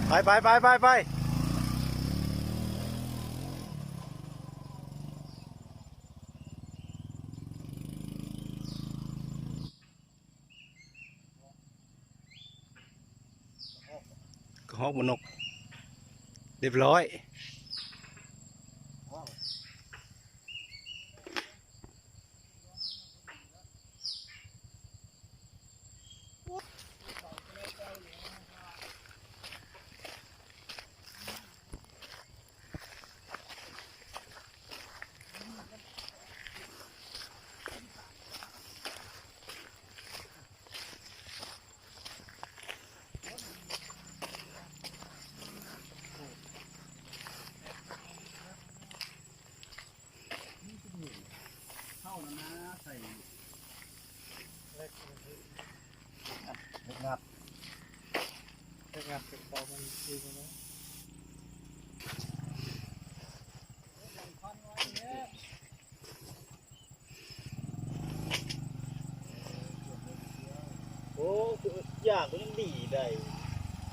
ໄປ ໄປ ໄປ ໄປ ໄປ. ກະຮອກບໍ່ນົກ ຮຽບຮ້ອຍ. ເຂົ້ານະນາໃສ່ ເຫຼັກງັບ ເຫຼັກງັບເປັນເຕົາມັນຄືເນາະ. ໂອ້ ຄືຢາກກໍຍັງດີໄດ໋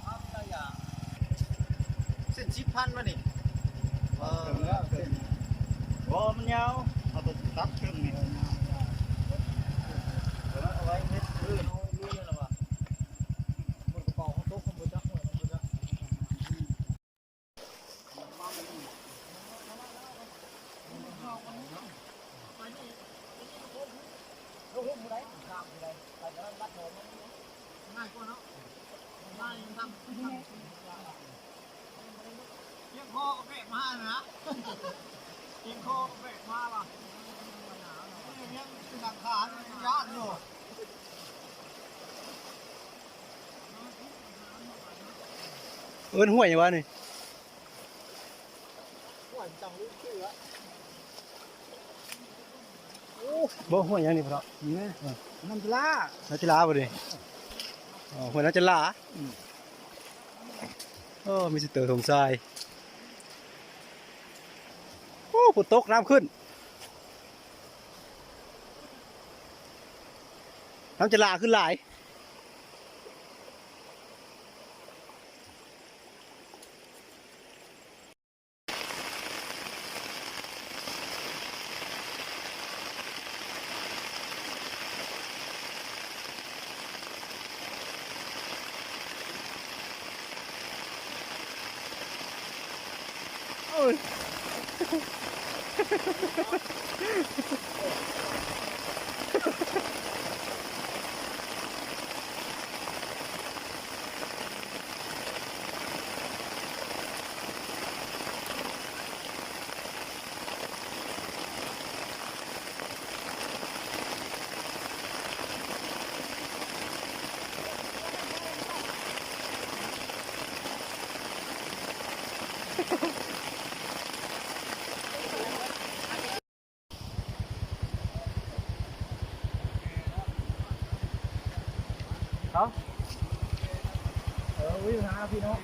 ພັນລະຢ່າງ ເສັ້ນສິບພັນວະນີ້ ເອີ ເອີ ເສັ້ນ ບໍ່ ມັນຍາວ ເອົາໂຕຕັດເຄິ່ງນີ້ ເອີ ເອົາໄວ້ເຮັດ ເອີ ເອົາໄວ້ເຮັດ ເອີ ເອົາໄວ້ລຸຍແລ້ວວ່າ ໝົດກະເປົາເຮົາຕົກ ເຮົາບໍ່ຈັກ ເຮົາບໍ່ຈັກ. ງ່າຍກວ່າເນາະ ງ່າຍທຳ ພຽງພໍກໍແບກມານະ ພຽງພໍກໍແບກມາວ່າ ຍັງເປັນຫຼັງຄາ ຍັງຢ້ານຢູ່. ເອີ້ນຫ້ວຍຫຍັງວະນີ້? ຫ້ວຍຈັງລູກເສືອ. ໂອ້ ບໍ່ ຫ້ວຍຫຍັງນີ້ພໍ່ເຖົ້າ? ນີ້ນະ ເອີ ນ້ຳຈະຫຼາ ນ້ຳຈະຫຼາບໍ່ນີ້? ອໍ ຫ້ວຍນ້ຳຈະຫຼາ. ອືມ ໂອ້ ມີແຕ່ໂຕສົມຊາຍ. ໂອ້ ຝົນຕົກ ນ້ຳຂຶ້ນ ນ້ຳຈະຫຼາຂຶ້ນຫຼາຍ. ໂອ້ຍ. ເອົາ ເອີ ວິວຫາພີ່ນ້ອງ.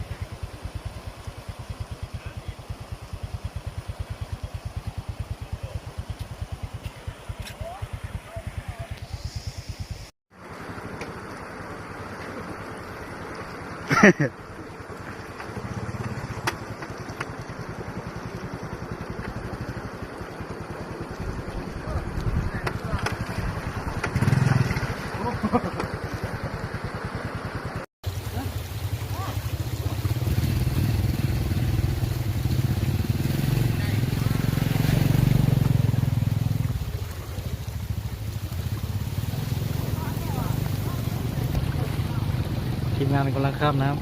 ທີມງານກຳລັງຂ້າມນ້ຳ.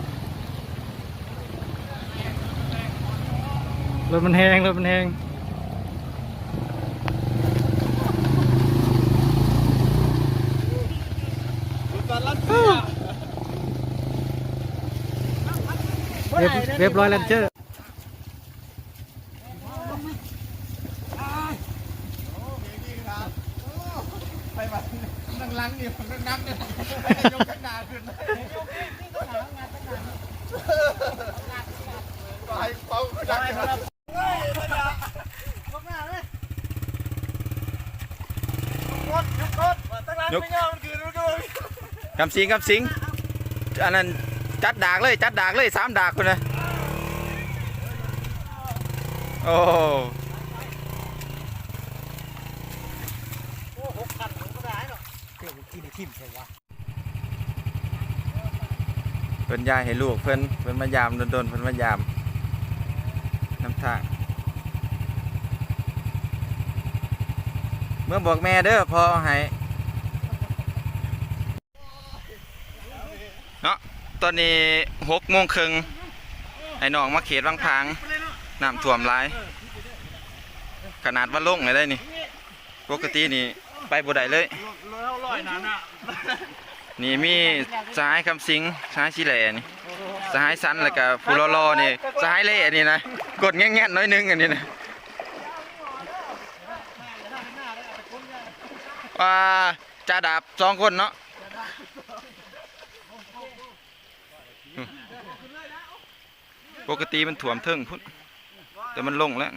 ລົດມັນແຮງ ລົດມັນແຮງ. ເວັບ ເວັບຮ້ອຍແລນເຈີ. ໄປວ່າ ນັ່ງຫຼັງນີ້ ນັ່ງໜັກນີ້ ໃຫ້ຍົກຂ້າງໜ້າຂຶ້ນ ໃຫ້ເປົ່າຂ້າງຫຼັງ. ກຳສິງ ກຳສິງ ອັນນັ້ນ ຈັດດາກເລີຍ ຈັດດາກເລີຍ ສາມດາກພຸ້ນນະ. ໂອ້ ໂອ້ ຫົກຄັນມັນບໍ່ໄດ້ເນາະ ເອີ ກິນໄອ້ຖິ້ມໃສ່ວະ. ເພິ່ນຢາຍໃຫ້ລູກເພິ່ນ ເພິ່ນມາຢາມດົນໆ ເພິ່ນມາຢາມນຳທາງ. ເມືອບອກແມ່ເດີ ພໍ່ເອົາໃຫ້ເນາະ. ຕອນນີ້ຫົກໂມງເຄິ່ງ ໄອ້ນ້ອງມາເຂດວັງຜາງ ນ້ຳຖ້ວມຫຼາຍ ຂະໜາດວ່າລົງໃຫ້ໄດ້ນີ້. ປົກກະຕິນີ້ໄປບໍ່ໄດ້ເລີຍ. ນີ້ມີສະຫາຍຄຳສິງ ສະຫາຍສີແຫຼນີ້ ສະຫາຍສັນ ແລ້ວກະຜູ້ຫຼໍ່ໆນີ້ ສະຫາຍເລນີ້ນະ ກົ້ນແງ່ນໆໜ້ອຍໜຶ່ງອັນນີ້ນະ. ອ່າ ຈ່າດາບສອງຄົນເນາະ. ປົກກະຕິມັນຖ້ວມເທິງພຸ້ນ ແຕ່ມັນລົງແລ້ວ.